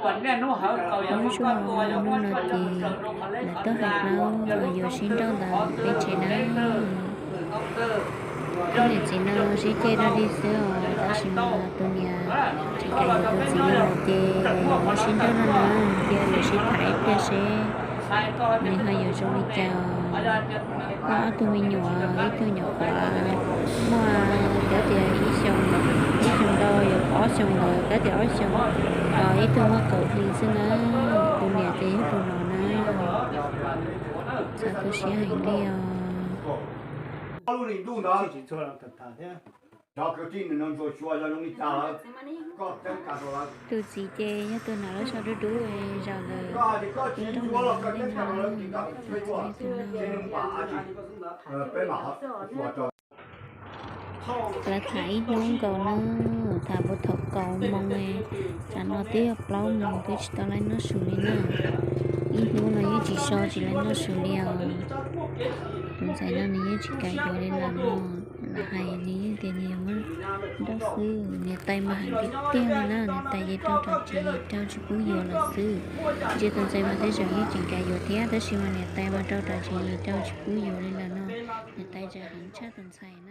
Lub sij hawm hnub no ces lawv tuaj hais plaub yuav sib nrauj ntawm peb tsev na. Ob niam txiv no sib ceg dog dig xwb os, tab sis mas tus niam tsis kam yuav tus txiv li lawm ces yuav sib nrauj no na, cia yuav sib tham ib pliag seb nws ho yuav zoo li cas. Muaj ob tug me nyuam, ib tug nyuam qhuav muaj cov tias ib xyoos, ib xyoos ntau, yog ob xyoos ntawd, cov tias ob xyoos, ib tug muaj kaum hli xwb na. Tus niam ces yog tus no na. Txaus tu siab heev li os. Tus txiv ces yog tus hnav lub tsho dub dub zaum ntawd, ib nrab no, tus no, lawv tham ib hnub nkaus na, tham puag thaum kaum moos, tsam no twb yog plaub moos twb tsis tau laib noj su li na. Ib hnub no yeej tsis so tsis laib noj su li os. Tus ntxhais no nws yeej tsis kam yuav li lawm no, lawv hais nws yeej tias nws yuav muab nrauj xwb. Niam tais mas heev tiag tiag li na, niam tais ces rau ram tsev rau tsis pub yuav lawm xwb. Ntsia tus ntxhais mas tej zaum yeej tseem kam yuav thiab, tab sis mas niam tais mas rau ram tsev rau tsis pub yuav li lawm no. Niam tais ces heev tshaj tus ntxhais.